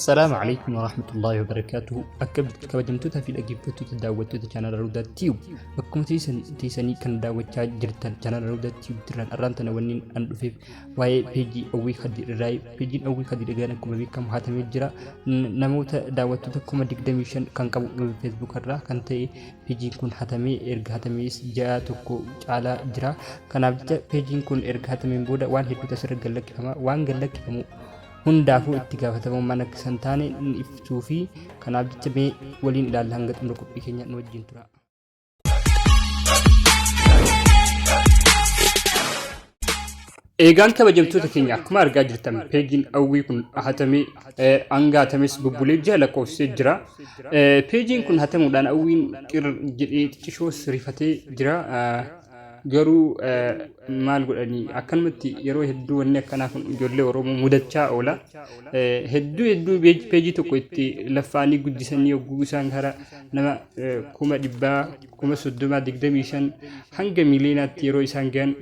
Assalaamu alaikum warahmatullahi wabarakaatuhu. Akka kabajamtootaa fi dhaggeeffattoota daawwattoota chaanala Rawdaa Tube bakkuma teessanii kan daawwachaa jirtan chaanala Rawdaa Tube tirraan arraan tana wanniin an dhufeef waa'ee peejii Awwii Khadiir irraa. Peejiin Awwii Khadiir egaan akkuma beekamu hatamee jira. Namoota daawwattoota 25,000 kan qabu Facebook irraa kan ta'e peejiin kun hatamee erga hatamees ji'a tokko caalaa jira. Kanaaf jecha peejiin kun erga hatameen booda waan hedduutu asirra gad lakkifama. Waan gad lakkifamu hundaafuu itti gaafatamummaan akka isaan taane ni ibsuu fi kanaaf jecha mee waliin ilaalla hanga xumura qophii keenya nu wajjin tura. Eegaan kabajamtoota keenya akkuma argaa jirtan peejiin Awwii kun hatamee hanga hatames bubbulee ji'a lakkoofsisee jira. Peejiin kun hatamuudhaan Awwiin qir jedhee xiqqishoos rifatee jira. Garuu maal godhanii akkanumatti yeroo hedduu wanni akkanaa kun ijoollee Oromoo mudachaa oola. Hedduu hedduu peejii tokko itti laffaanii guddisanii yogguu isaan kara nama 100,000 30,000 25 hanga miiliyonaatti yeroo isaan gahan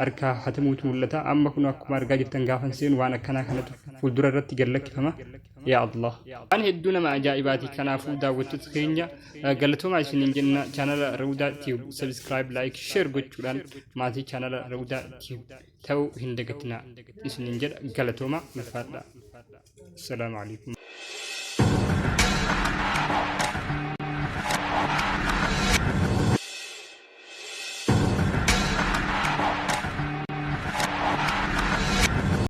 harkaa hatamuutu mul'ata. Amma kun akkuma argaa jirtan gaafan seenu waan akkanaa kanatu fuuldura irratti gad lakkifama. Yaa Allah. Waan hedduu nama ajaa'ibaati. Kanaafuu daawwattoota keenya galatoomaa isiniin jenna. Chaanala Rawdaa Tube subscribe, like, share gochuudhaan maatii chaanala Rawdaa Tube ta'uu hin dagatinaa isiniin jedha. Galatoomaa, ulfaadhaa. Assalaamu alaikum.